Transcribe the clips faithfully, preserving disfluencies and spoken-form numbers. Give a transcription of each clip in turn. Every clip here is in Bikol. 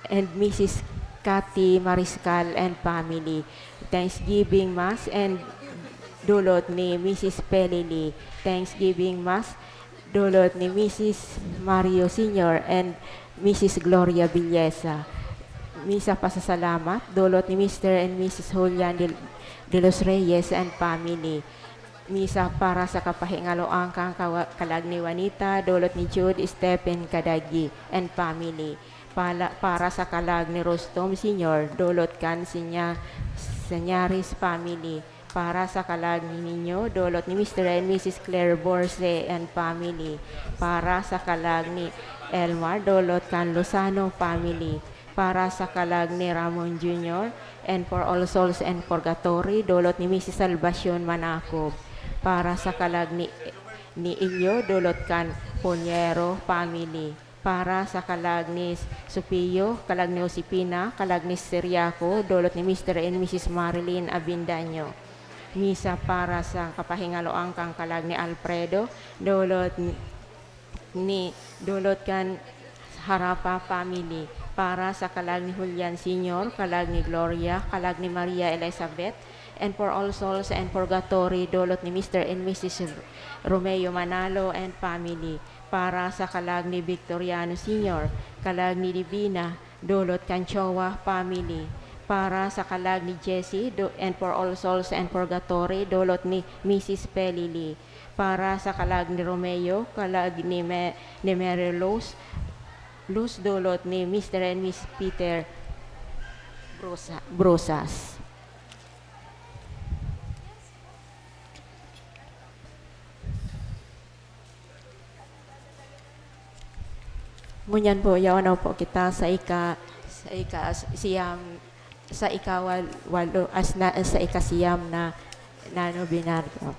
and Missus Cathy Mariscal and family. Thanksgiving Mass and dulot ni Missus Pelili. Thanksgiving Mass dulot ni Missus Mario Senior and Missus Gloria Villesa. Misa pasasalamat dulot ni Mister and Missus Julian de, de los Reyes and family. Misa para sa kapahingaloan kan kawa-, kalag ni Juanita, dulot ni Jude Stephen Kadagi and family. Pala-, para sa kalag ni Rustom Senior, dulot kan Senya-, Senyaris family. Para sa kalag ni Nino, dulot ni Mister and Missus Claire Borse and family. Para sa kalag ni Elmar, dulot kan Lozano family. Para sa kalag ni Ramon Junior, and for all souls and purgatory, dulot ni Missus Salvacion Manacob. Para sa kalag ni, ni Ilyo, dulot kan Poniero family. Para sa kalag ni Sofio, kalag ni Josefina, kalag ni Siriaco, dulot ni Mister and Missus Marilyn Avendaño. Misa para sa kapahingaloan kan kalag ni Alfredo, dulot ni, dulot kan Harapa family. Para sa kalag ni Julian Senior, kalag ni Gloria, kalag ni Maria Elizabeth, and for all souls and purgatory, dulot ni Mister and Missus Romeo Manalo and family. Para sa kalag ni Victoriano Senior, kalag ni Divina, dulot kan Chowa family. Para sa kalag ni Jessie, do-, and for all souls and purgatory, dulot ni Missus Pelili. Para sa kalag ni Romeo, kalag ni Me-, ni Mary Luz, Luz, dulot ni Mister and Miss Peter Brosa-, Brosas. Ngunyan po, yaon na po kita sa ika-, sa ika-, siyam, sa ikawal-, walo, as na, sa ikasiyam na, na novenario.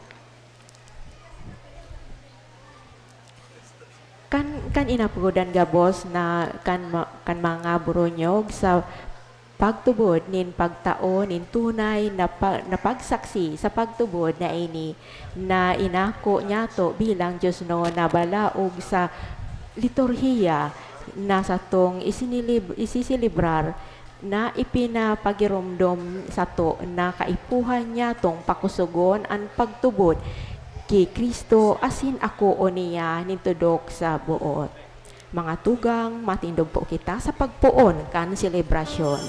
Kan, kan inapodan gabos na kan ma-, kan mga buronyog sa pagtubod nin pagtao nin tunay na pa-, na pagsaksi sa pagtubod na ini na inako niyato bilang diosnon na balaog sa liturhiya na satong isinilib-, isiselebrar na ipinapagiromdom sato na kaipuhan niyatong pakosogon an pagtubod ki Cristo asin akoon niya nin tudok sa boot. Mga tugang, matindog po kita sa pagpoon kan selebrasyon.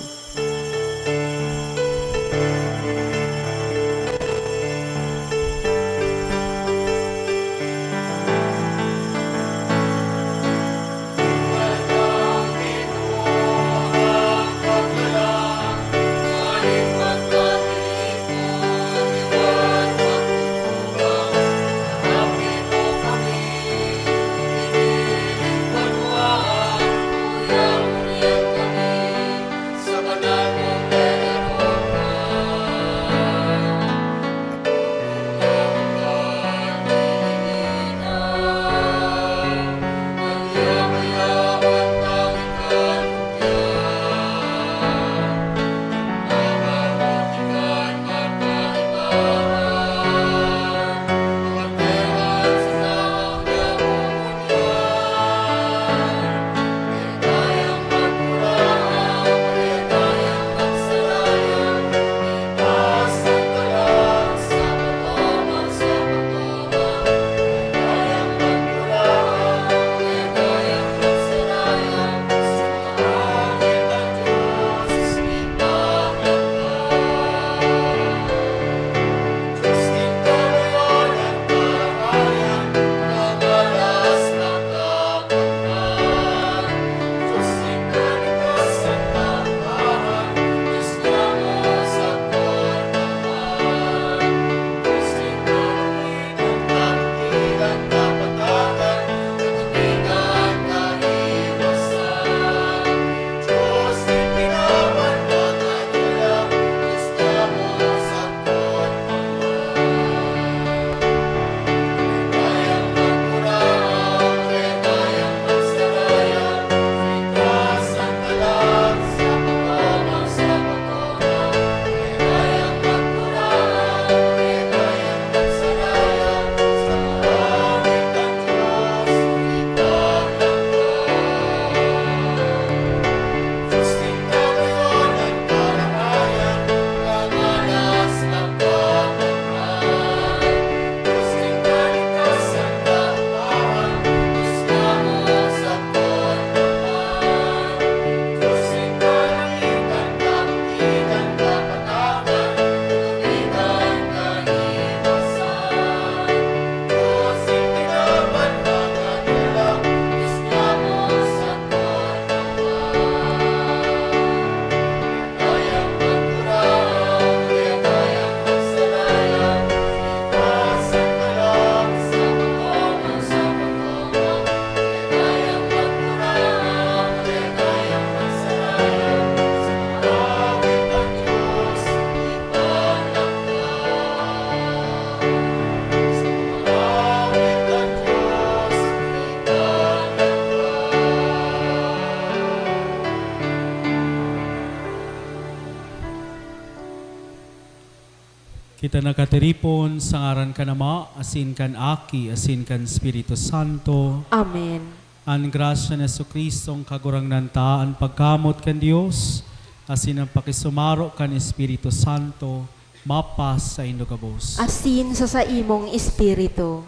Kita nakatiripon sa ngaran kan Ama, asin kan Aki, asin kan Espiritu Santo. Amen. An grasya ni Jesu-Cristong Kagurangnan ta, an pagkamoot kan Dios, asin an pakisumaro kan Espiritu Santo, mapasaindo gabos. Asin sa saimong espiritu.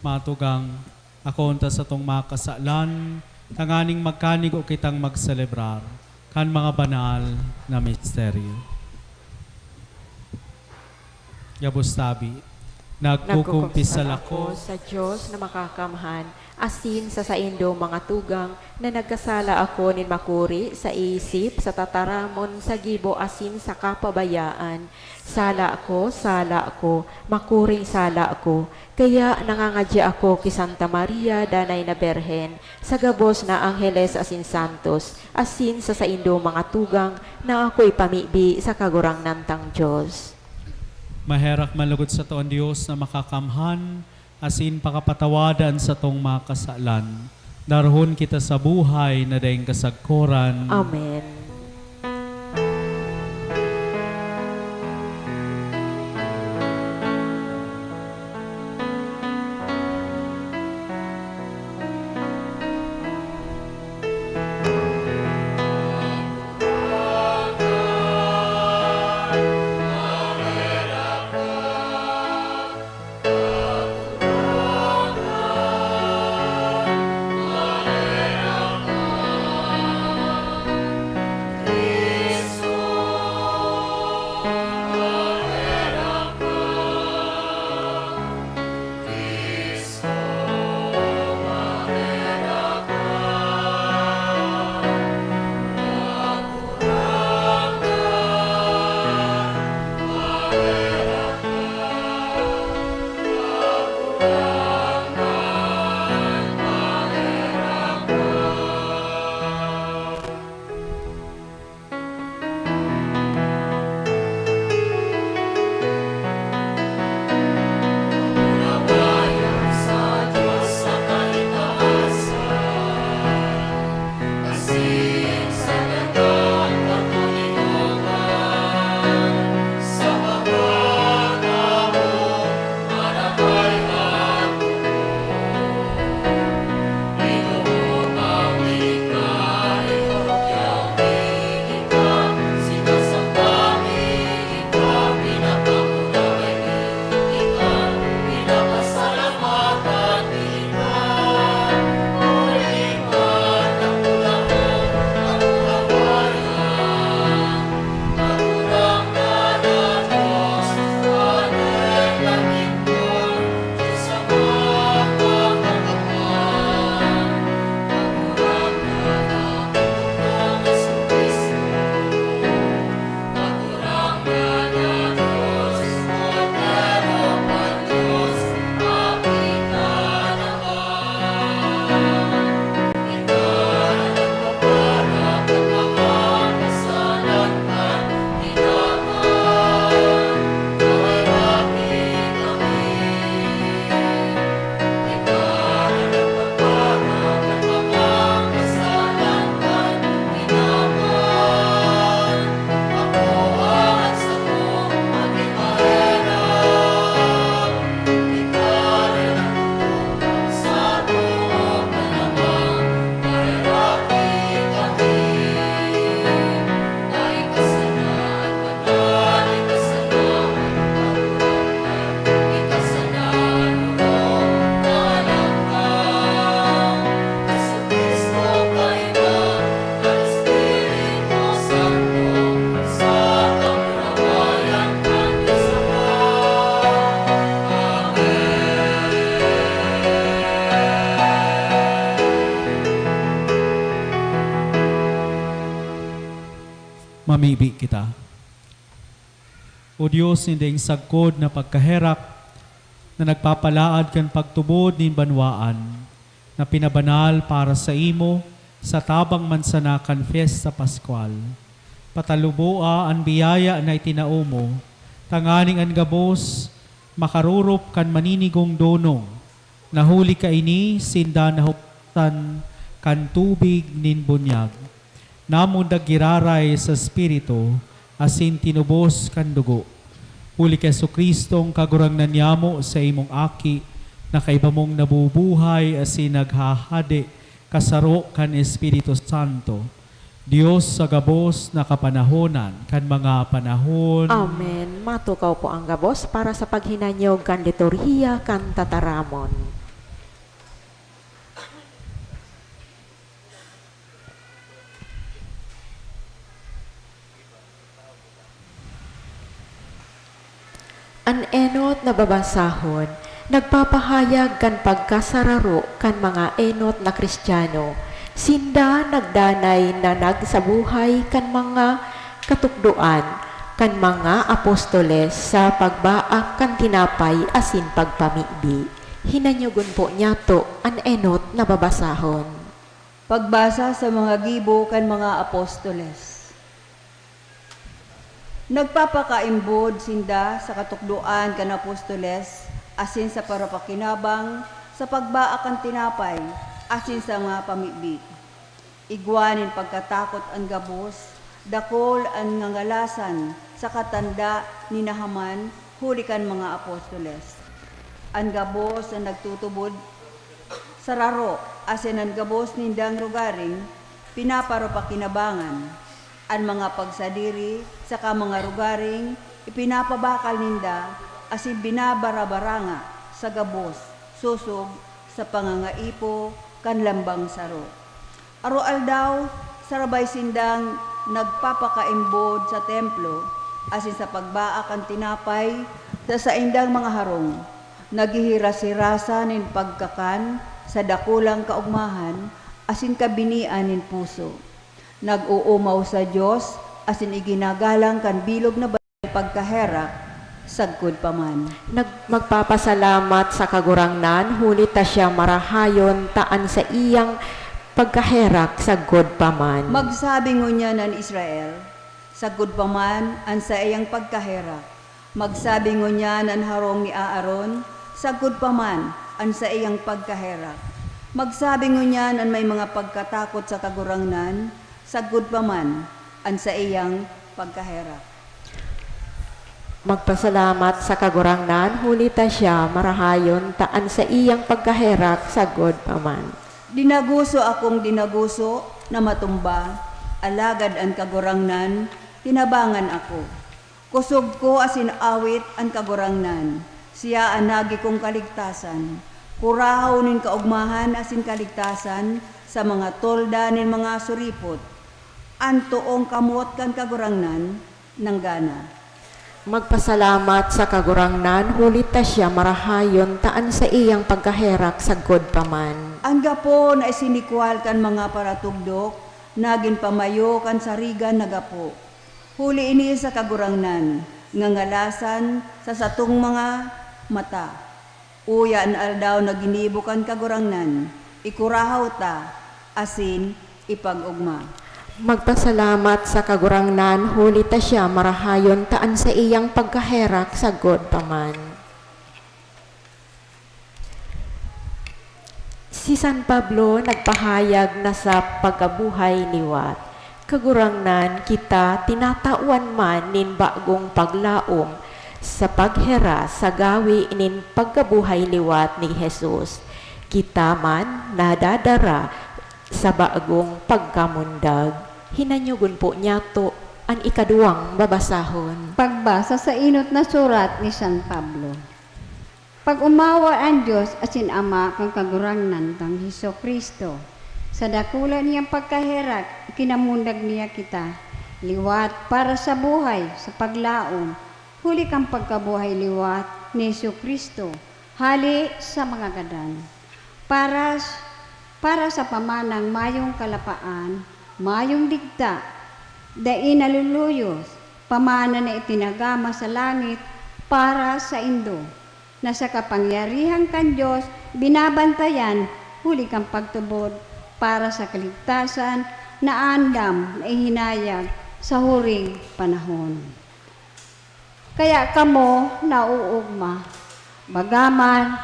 Matugang, akoon ta satong mga kasalan, tanganing magkanigo kitang magselebrar kan mga banal na misteryo. Gabos tabi, nagkukumpisal ako sa Dios na makakamhan, asin sa saindo mga tugang, na nagkasala ako nin makuri sa isip, sa tataramon, sa gibo, asin sa kapabayaan. Sala ko, sala ko, makuring sala ko. Kaya nangangadya ako ki Santa Maria, danay na Birhen, sa gabos na angheles asin santos, asin sa saindo mga tugang na ako ipamibi sa Kagurangnan tang Dios. Maherak man lugod sato an Dios na makakamhan, asin pakapatawada an satong mga kasalan. Darahon kita sa buhay na daing kasagkoran. Amen. Mamibi kita. O Dios nin daing sagkod na pagkaherak, na nagpapalaad kan pagtubod nin banwaan na pinabanal para saimo sa tabang man sana kan Fiesta Pascual, pataluboa an biyaya na itinao mo, tanganing an gabos makarorop kan maninigong donong, na huli kaini sinda nahugasan kan tubig nin bunyag. Namundag giraray sa Espiritu asin tinubos kan dugo. Huli ki Jesu-Cristong Kagurangnan niyamo, sa imong Aki, na kaiba mong nabubuhay asin naghahade kasaro kan Espiritu Santo, Dios sa gabos na kapanahonan kan mga panahon. Amen. Matukaw po ang gabos para sa paghinanyog kan liturhiya kan tataramon. An enot na babasahon nagpapahayag kan pagkasararo kan mga enot na Cristiano. Sinda nagdanay na nagsabuhay kan mga katukdoan kan mga apostoles sa pagbaak kan tinapay asin pagpamibi. Hinanyogon po niyato an enot na babasahon. Pagbasa sa mga gibo kan mga apostoles. Nagpapakaimbod sinda sa katukdoan kan apostoles asin sa parapakinabang, sa pagbaak kan tinapay asin sa mga pamibi. Igwa nin pagkatakot an gabos, dakul an ngangalasan saka tanda nin nahaman huli kan mga apostoles. An gabos na nagtutubod sararo asin an gabos nindang rogaring pinaparapakinabangan. An mga pagsadiri saka mga rogaring ipinapabakal ninda asin binabarabaranga sa gabos sosog sa pangangaipo kan lambang saro. Aroaldaw, sarabay sindang nagpapakaimbod sa templo asin sa pagbaak kan tinapay sa saindang mga harong. Naghihiras-hirasan nin pagkakan sa dakulang kaogmahan asin kabinian nin puso. Nag-oomaw sa Dios asin iginagalang kan bilog na pagkaherak sagkod pa man. Nag-, magpapasalamat sa Kagurangnan, huli ta siya marahayon ta an saiyang pagkaherak sagkod pa man. Magsabi ngunyan an Israel, sagkod pa man an saiyang pagkaherak. Magsabi ngunyan an harong ni Aaron, sagkod pa man an saiyang pagkaherak. Magsabi ngunyan an may mga pagkatakot sa Kagurangnan, sagkod pa man an saiyang pagkaherak. Magpasalamat sa Kagurangnan, huli ta siya marahayon ta an saiyang pagkaherak sagkod pa man. Dinaguso akong dinaguso na matumba, alagad an Kagurangnan tinabangan ako. Kosog ko asin awit an Kagurangnan, siya an nagi kong kaligtasan. Kurahaw nin kaogmahan asin kaligtasan sa mga tolda nin mga suripot. An toong kamot kan Kagurangnan nanggana. Magpasalamat sa Kagurangnan, huli ta siya marahayon ta an saiyang pagkaherak sagkod pa man. An gapo na isinikwal kan mga paratugdok nagin pamayo kan sarigan na gapo. Huli ini sa Kagurangnan, ngangalasan sa satong mga mata. Uya an aldaw na ginibo kan Kagurangnan, ikurahaw ta asin ipag-ogma. Magpasalamat sa Kagurangnan, huli ta siya marahayon ta an saiyang pagkaherak sagkod pa man. Si San Pablo nagpahayag na sa pagkabuhay liwat, Kagurangnan, kita tinatawan man nin bagong paglaom sa pagheras sa gawi nin pagkabuhay liwat ni Jesus. Kita man nadadara sa bagong pagkamundag. Hinanyogon po niyato an ikaduwang babasahon. Pagbasa sa enot na surat ni San Pablo. Pag-omawa an Dios asin Ama kan Kagurangnan tang Jesu-Cristo. Sa dakula niyang pagkaherak, ikinamundag niya kita liwat para sa buhay sa paglaom, huli kan pagkabuhay liwat ni Jesu-Cristo, hale sa mga gadan. Para s-, para sa pamanang mayong kalapaan, mayong digta, dai naluluyos, pamana na itinagama sa langit para saindo, na sa kapangyarihan kan Dios binabantayan huli kan pagtubod para sa kaligtasan na andam na ihinayag sa huring panahon. Kaya kamo nauugma, bagaman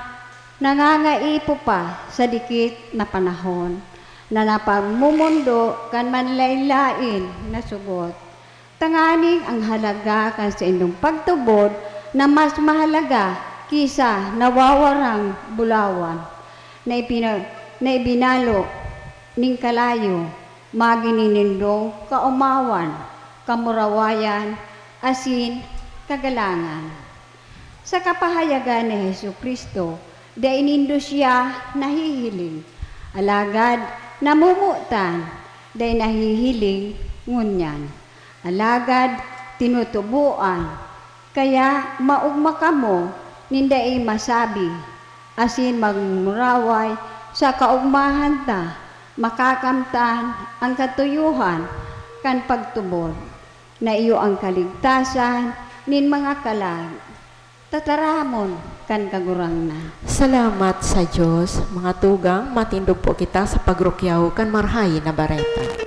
nangangaipo pa sa dikit na panahon na napagmumundo kan manlaen-laen na sugot, tanganing ang halaga kan saindong pagtubod na mas mahalaga ki sa nawawarang bulawan na ipina-, na ibinalo nin kalayo, magin nindong kaomawan, kamurawayan, asin kagalangan. Sa kapahayagan ni Jesu-Cristo, dai nindo siya nahihiling, alagad namomotan, dai nahihiling ngunyan, alagad tinutuboan. Kaya maogma kamo nin dai masabi, asin magmuraway sa kaogmahan ta makakamtan an katuyohan kan pagtubod, na iyo an kaligtasan nin mga kalag. Tataramon kan Kagurangnan. Salamat sa Dios. Mga tugang, matindog po kita sa pagrukyaw kan Marahay na Bareta.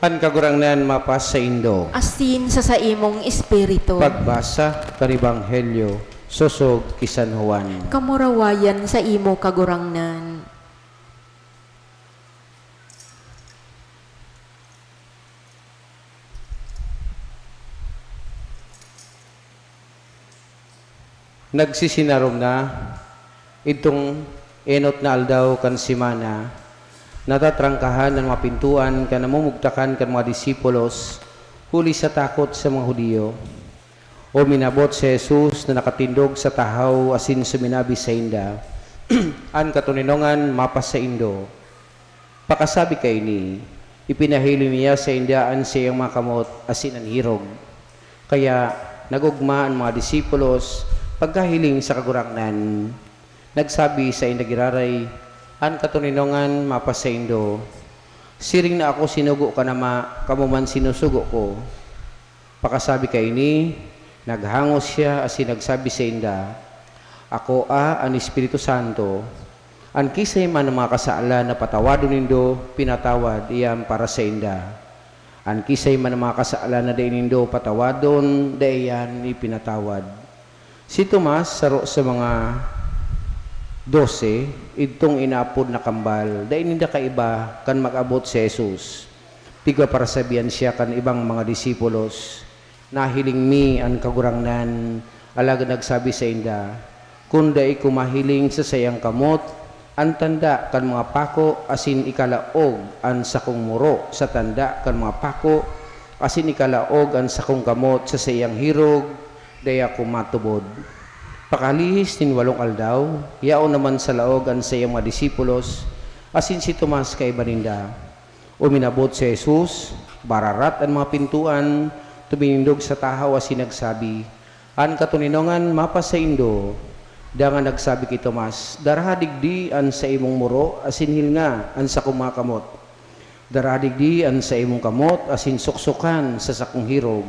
An Kagurangnan mapasaindo. Asin sa saimong espiritu. Pagbasa kan Ebanghelyo sosog ki San Juan. Kamurawayan saimo, Kagurangnan. Nagsisinarom na, idtong enot na aldaw kan semana, natatrangkahan an mga pintoan kan namumugtakan kan mga disipulos huli sa takot sa mga Judio. Uminabot si Jesus na nakatindog sa tahaw asin suminabi sainda, "An katoninongan mapasaindo." Pakasabi kaini, ipinahiling niya sainda an saiyang mga kamot asin an hirog. Kaya nag-ogma an mga disipulos pagkahiling sa Kagurangnan. Nagsabi sainda giraray, "An katoninongan mapasaindo. Siring na ako sinugo kan Ama, kamo man sinusugo ko." Pakasabi kaini, naghangos siya asin nagsabi sainda, "Akoa an Espiritu Santo. An kiisay man na mga kasalan na patawadon nindo, pinatawad iyan para sainda. An kiisay man na mga kasalan na dai nindo patawadon, dai iyan ipinatawad." Si Tomas, saro sa mga dose, idtong inaapod na kambal, dai ninda kaiba kan mag-abot si Jesus. Tigwa parasabian siya kan ibang mga disipulos, "Nahiling mi an Kagurangnan," alagad nagsabi sainda, "Kun dai ko mahiling sa saiyang kamot an tanda kan mga pako asin ikalaog an sakong muro sa tanda kan mga pako asin ikalaog an sakong kamot sa saiyang hirog, dai ako matubod." Pakalihis nin walong aldaw, yaon naman sa laog an saiyang mga disipulos asin si Tomas kaiba ninda. Uminabot si Jesus, bararat an mga pintoan, tuminindog sa tahaw asin nagsabi, "An katoninongan mapasaindo." Dangan nagsabi ki Tomas, "Daraha digdi an saimong muro asin hilnga an sakong mga kamot. Daraha digdi an saimong kamot asin suksokan sa sakong hirog.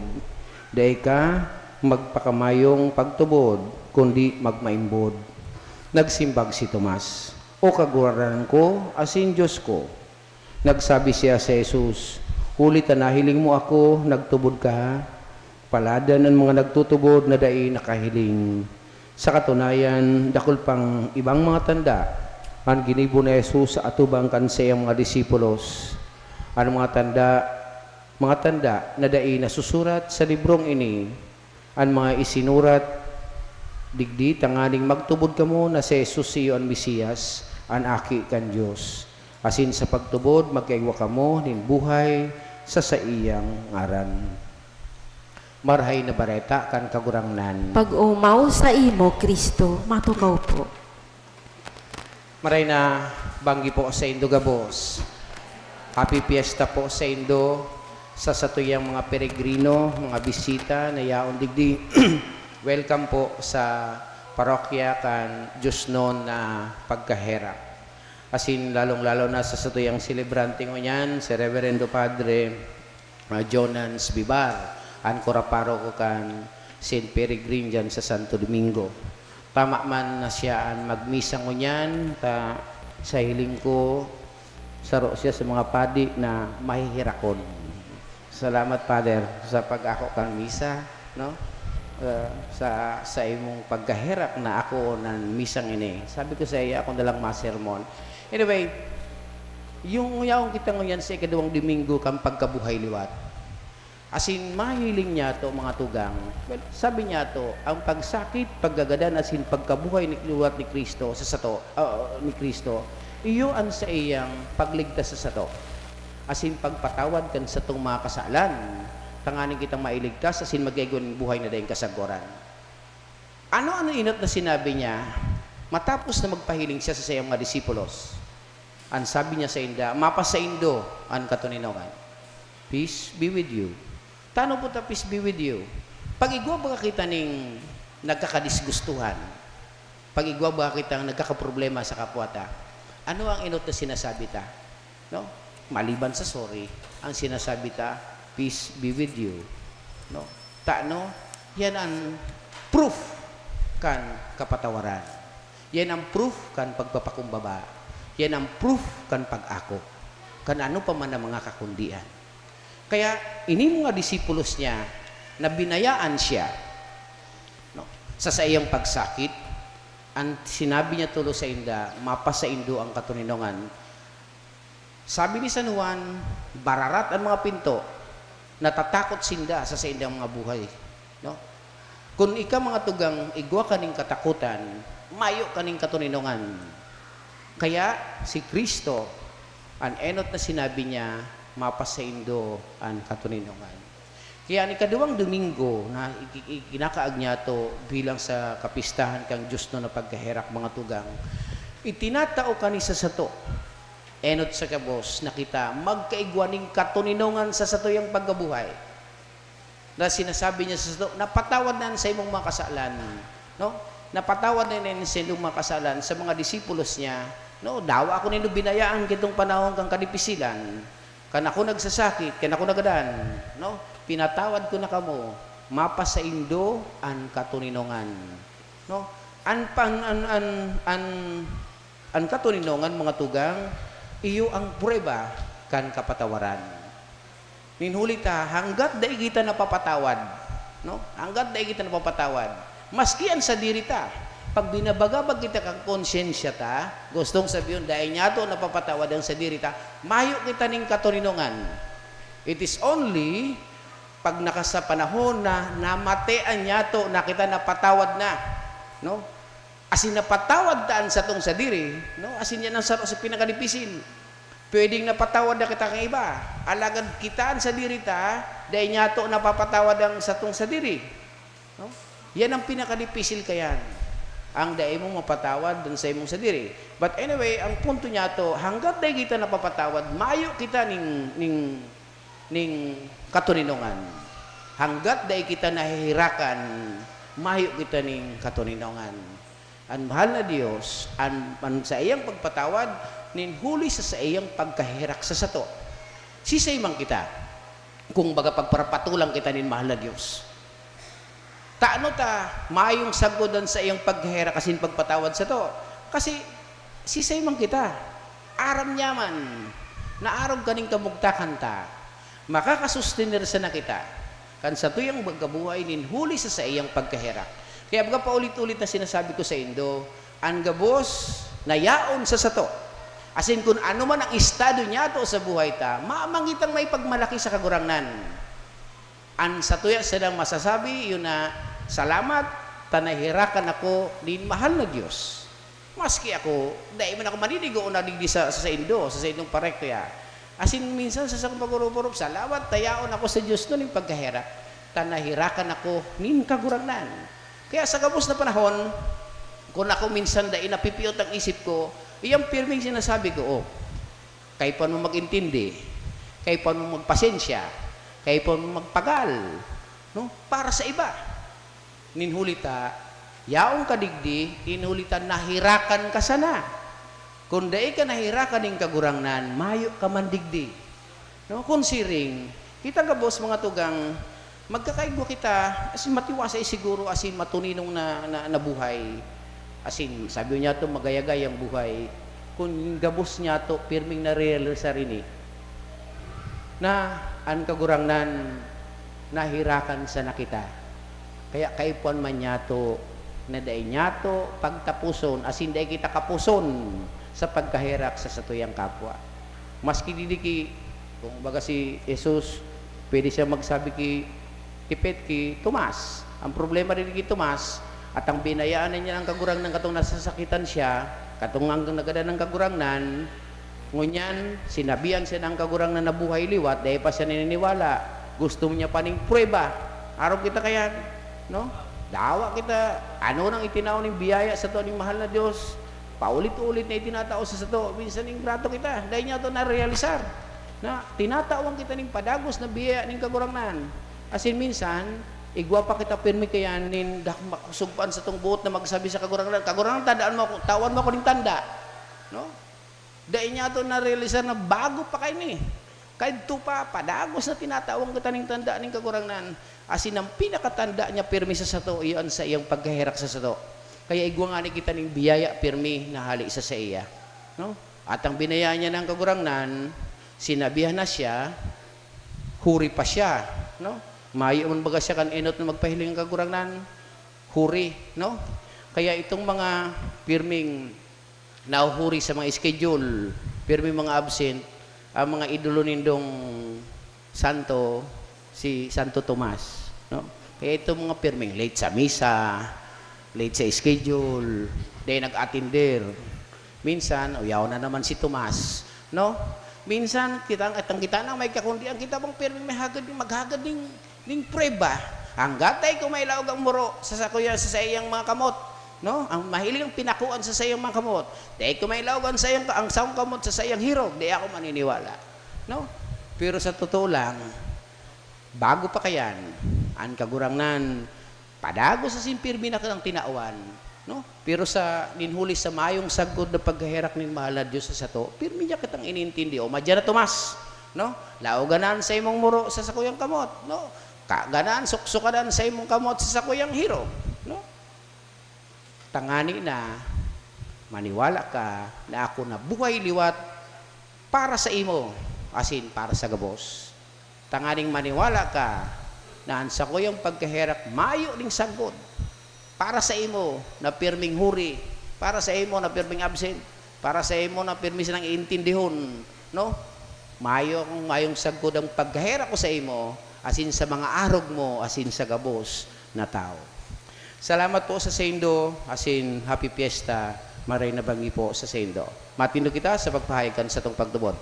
Dai ka magpakamayong pagtubod, kundi magmaimbod." Nagsimbag si Tomas, "O Kagurangnan ko asin Dios ko!" Nagsabi siya si Jesus, "Huli ta nahiling mo ako, nagtubod ka? Paladan an mga nagtutubod na dai nakahiling." Sa katunayan, dakul pang ibang mga tanda an ginibo ni Jesus sa atubang kan saiyang mga disipulos. An mga tanda, mga tanda na dai nasusurat sa librong ini, an mga isinurat digdi tanganing magtubod kamo na si Jesus iyo an Mesiyas, an Aki kan Dios. Asin sa pagtubod, magkaigwa kamo nin buhay sa saiyang ngaran. Marahay na Bareta kan Kagurangnan. Pag-omaw saimo, Cristo. Matukaw po. Maray na banggi po saindo gabos. Happy Fiesta po saindo, sa satuyang mga peregrino, mga bisita na yaon digdi. Welcome po sa parokya kan Diosnon na Pagkaherak. Asin lalong-lalo na sa satuyang selebrante ngunyan, si Reverendo Padre ah, Jonans Bibar, an kuraparoko kan Saint Peregrine diyan sa Santo Domingo. Tama man na siya an magmisa ngunyan, ta sa hiling ko, saro siya sa mga padi na maheherakon. Salamat, Father, sa pag-ako kan misa, no? Ah, sa, sa imong pagkaherak na ako nan misang ini. Sabi ko sa iya, ako na lang masermon. Anyway, yung yaon kita ngunyan sa ikaduwang Domingo kan pagkabuhay liwat. Asin mahiling niyato, mga tugang. Well, sabi niyato, ang pagsakit, pagkagadan, asin pagkabuhay ni, liwat ni Cristo sa sato, ah, ni Cristo, iyo an saiyang pagligtas sa sato, asin pagpatawad kan satong mga kasalan, tanganing kitang mailigtas asin magkaigwa nin buhay na daing kasagwaran. Ano an enot na sinabi niya matapos na magpahiling siya sa saiyang mga disipulos? An sabi niya sainda, "Mapasaindo an katoninongan." Peace be with you. Tano po ta, peace be with you. Pag igwa baga kita ning nagkakadisgustuhan, pag igwa baga kitang nagkakaproblema sa kapwa ta, ano ang enot na sinasabi ta? No? Maliban sa sorry, ang sinasabi ta, "Peace be with you." No? Tano, yan ang proof kan kapatawaran. Yan ang proof kan pagpapakumbaba. Yan ang proof kan pag-ako, kan ano pa man ang mga kakundian. Kaya, ini mga disipulos niya na binayaan siya, no, sa saiyang pagsakit, ang sinabi niya tulos sainda, "Mapasaindo ang katoninongan." Sabi ni San Juan, "Bararat an mga pinto, natatakot sinda sa saindang mga buhay." No? Kun ika, mga tugang, igwa ka nin katakotan, mayo ka nin katoninongan. Kaya si Cristo, an enot na sinabi niya, "Mapasaindo an katoninongan." Kaya an ikaduwang Domingo na iki-, ikinakaag niyato bilang sa kapistahan kan Diosnon na Pagkaherak, mga tugang, itinatao kani sa sato, enot sa gabos na kita magkaigwa nin katoninongan sa satuyang pagkabuhay. Na sinasabi niya sa sato, "Napatawad na an saimong mga kasalan," no? "Napatawad na an saimong mga kasalan," sa mga disipulos niya, no? "Dawa ako nindo binayaan kitong panahon kan kadipisilan, kan ako nagsasakit, kan ako nagadan," no? "Pinatawad ko na kamo, mapasaindo an katoninongan," no? An pan-, an, an, an, an katoninongan, mga tugang, iyo ang prueba kan kapatawaran. Nin huli ta, hangga't dai kita napapatawad, no? Hangga't dai kita napapatawad, maski an sadiri ta, pag binabagabag kita kan konsyensya ta, gustong sabihon, dai niyato napapatawad an sadiri ta, mayo kita nin katoninongan. It is only pag naka-, sa panahon na namatean niyato na kita napatawad na, no? Asin napatawad ta an satong sadiri, no? Asin yan ang saro sa pinakadipisil. Pwedeng napatawad na kita kan iba, alagad kita an sadiri ta, dai niyato napapatawad ang satong sadiri, no? Yan ang pinakadipisil kayan, ang dai mo mapatawad an saimong sadiri. But anyway, ang punto niyato, hangga't dai kita napapatawad, mayo kita ning, ning, ning katoninongan. Hangga't dai kita naheherakan, mayo kita nin katoninongan. An mahal na Dios, an, an saiyang pagpatawad nin huli sa saiyang pagkaherak sa sato. Sisay man kita, kung baga pagparapatulang kita nin mahal na Dios. Tano ta mayong sagkod an saiyang pagherak asin pagpatawad sato? Kasi sisay man kita, aram niya man na arog kaning kamugtakan ta, makakasustener sana kita kan satuyang pagkabuhay nin huli sa saiyang pagkaherak. Kaya baga paulit-ulit na sinasabi ko saindo, an gabos na yaon sa sato, asin kun ano man ang estado niyato sa buhay ta, mamangitang maipagmalaki sa Kagurangnan. An satuya sanang masasabi, iyo na, salamat, Ta naherakan ako nin mahal na Dios. Maski ako, dai man ako maninigo na digdi sa, sa saindo, sa saindong parokya. Asin minsan sa sakong pag-orop-orop, salamat ta yaon ako sa Dios no nin pagkaherak. Ta naherakan ako nin Kagurangnan. Kaya sa gabos na panahon, kun ako minsan dai napipiot ang isip ko, iyang pirming sinasabi ko, "Oh, kaipuhan mo mag-intindi, kaipuhan mo magpasensya, kaipuhan mo magpagal, no? Para sa iba." Nin huli ta, yaon ka digdi, nin huli ta naherakan ka sana. Kun dai ka naherakan nin Kagurangnan, mayo ka man digdi. No? Kun siring, kita gabos, mga tugang, magkakaigwa kita, asin matiwasay siguro, asin matuninong na, na, na buhay. Asin, sabi niya to, magayagay ang buhay. Kun gabos niya to, pirming narealisar ini. Na an Kagurangnan naherakan sana kita. Kaya kaipuhan man niyato na dai niyato pagtaposon, asin dai kita kaposon sa pagkaherak sa satuyang kapwa. Maski digdi ki, kung baga si Jesus, pwede siya magsabi ki, tipet ki Tomas. Ang problema digdi ki Tomas, at ang binayaan na niya ang Kagurangnan katong nasasakitan siya, katong ang nagadan ang Kagurangnan, ngunyan, sinabihan siya ng Kagurangnan na buhay liwat, dai pa siya naniniwala. Gusto niya pa ning prueba. Arog kita kayan, no? Dawa kita, ano nang itinao ning biyaya sato ning mahal na Dios? Paulit-ulit na itinatao sa sato. Minsan ingrato kita, dai niya to narealisar. Na tinatawan kita ning padagos na biyaya ning Kagurangnan. Asin minsan, igwa pa kita pirmi kayan nin dak-, sugpaan satong buot na magsabi sa Kagurangnan, "Kagurangnan, tandaan mo ako, tawan mo ako ning tanda." No? Dai niya to narealisar na bago pa kaini. Kaidto pa, padagos na tinatawan kita ning tanda ning Kagurangnan. Asin ang pinakatanda niya pirmi sa sato, iyo an saiyang pagkaherak sa sato. Kaya igwa ngani kita ning biyaya pirmi na hale sa saiya. No? At ang binayaan niya ng Kagurangnan, sinabihan na siya, huri pa siya, no? Mayo man baga siya kan enot na magpahiling ang Kagurangnan, huri, no? Kaya itong mga pirming nahuhuri sa mga schedule, pirming mga absent, ang mga idolo nindong santo, si Santo Tomas, no? Kaya itong mga pirming late sa misa, late sa schedule, dai nag-atender. Minsan, uyaw na naman si Tomas, no? Minsan, kita, kitang-kita na may kakundian, kita bang pirming may hagad, maghagad ning, ning prueba? Hanggat dai ko mailaog ang muro sa sakuya, sa saiyang mga kamot, no? Ang mahiling pinakuan sa saiyang mga kamot. Dai ko mailaog ang saiyang, ang saong kamot sa saiyang hirog, dai ako maniniwala, no? Pero sa totoo lang, bago pa kayan, an Kagurangnan, padagos asin pirmi na kitang tinawan, no? Pero sa, nin huli sa mayong sagkod na pagkaherak nin mahal na Dios sa sato, pirmi niya kitang inintindi. O, madya na, Tomas, no? Laogan na an saimong muro sa sakuyang kamot, no? Ka-, ganan, suksukan an saimong kamot sa sakuyang hirog, no? Tangani na maniwala ka na ako nabuhay liwat para sa imo asin para sa gabos. Tanganing maniwala ka na an sakuyang pagkaherak mayo ning sagkod para sa imo na pirming huri, para sa imo na pirming absent, para sa imo na pirmi sanang iintindihon, no? Mayo akong, mayong sagkod ang pagkaherak ko sa imo, asin sa mga arog mo, asin sa gabos na tawo. Salamat po sa saindo, asin Happy Fiesta, maray na bangi po sa saindo. Matindog kita sa pagpahayag kan satong pagtubod.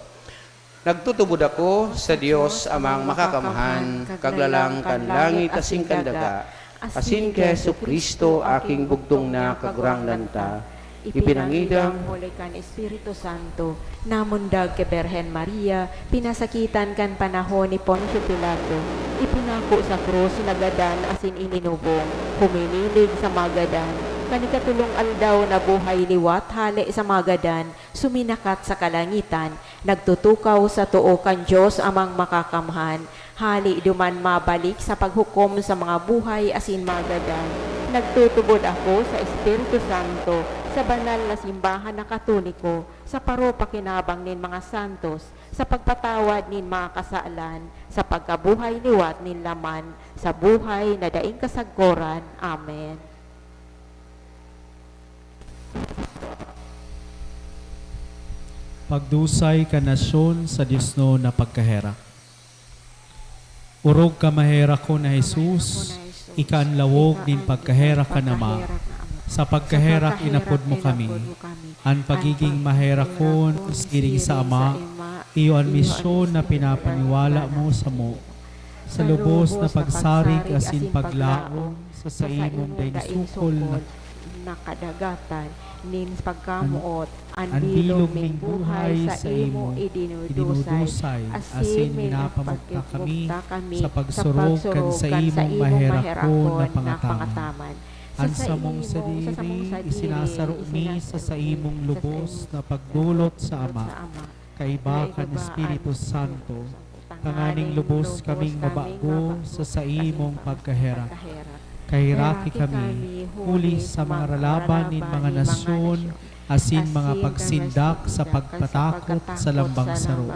Nagtutubod ako sa Dios Amang Makakamhan, Kaglalang kan langit asin kan daga, asin ki Jesu-Cristo, aking bugtong na Kagurangnan ta, ipinangidang huli kan Espiritu Santo, namundag ki Birhen Maria, pinasakitan kan panahon ni Poncio Pilato, ipinako sa krus, nagadan asin ininubong, huminilig sa magadan, kan ikatolong aldaw nabuhay liwat hale sa magadan, suminakat sa kalangitan, nagtutukaw sa too kan Dios Amang Makakamhan, hale duman mabalik sa paghukom sa mga buhay asin magadan. Nagtutubod ako sa Espiritu Santo, sa banal na simbahan na Katoliko, sa paropakinabang nin mga santos, sa pagpatawad nin mga kasalan, sa pagkabuhay liwat nin laman, sa buhay na daing kasagkoran. Amen. Pagdusay kan nasyon sa diosnon na pagkaherak. Orog ka maherakon na Jesus, Ika an lawog nin pagkaherak kan Ama. Sa pagkaherak inapod mo kami. An pagiging maherakon siring sa Ama, iyo an misyon na pinapaniwala mo samo. Sa lubos na pagsarig asin paglaom sa saimong daing sukol na na kadagatan nin pagkamoot, an bilog ning buhay sa imo idinudusay, asin minapamugta kami sa pagsurog kan saimong maherakon na pangataman. An samong sadiri isinasaro mi sa saimong lubos na pagdolot sa Ama, kaiba kan Espiritu Santo, tanganing lubos kaming mabago sa saimong pagkaherak. Kaheraki kami huli sa mga ralaban nin mga nasyon asin mga pagsindak sa pagpatakot sa lambang saro.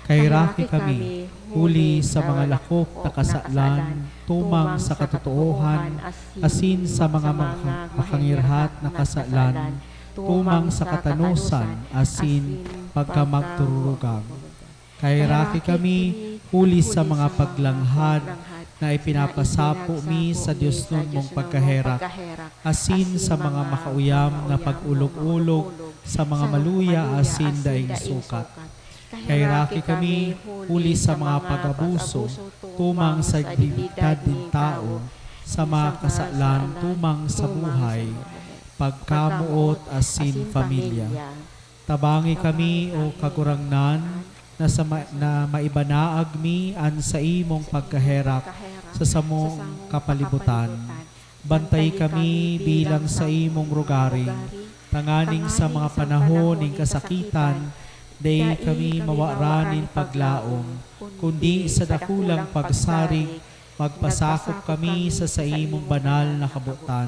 Kaheraki kami huli sa mga lakop na kasalan tumang sa katotoohan asin sa mga maka- makangirhat na kasalan tumang sa katanosan asin pagkamagtururugang. Kaheraki kami huli sa mga paglanghad na ipinapasapo mi sa diosnon mong pagkaherak, asin sa mga makauyam na pag-olog-olog sa mga maluya asin daing sukat. Kaheraki kami huli sa mga pag-abuso tumang sa dignidad nin tawo, sa mga kasalan tumang sa buhay, pagkamoot asin pamilya. Tabangi kami, O Kagurangnan, na, sa ma- na maibanaag mi an saimong pagkaherak sa samong kapalibutan. Bantayi kami bilang saimong rugari, tanganing sa mga panahon nin kasakitan, dai kami mawaran nin paglaom, kundi sa dakulang pagsarig, magpasakop kami sa saimong banal na kabotan.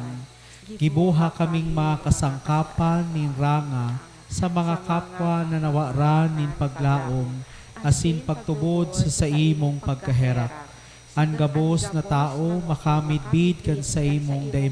Gibuha kaming mga kasangkapan nin ranga sa mga kapwa na nawaran nin paglaom asin pagtubod sa saimong pagkaherak. An gabos na tawo makamidbid kan saimong dai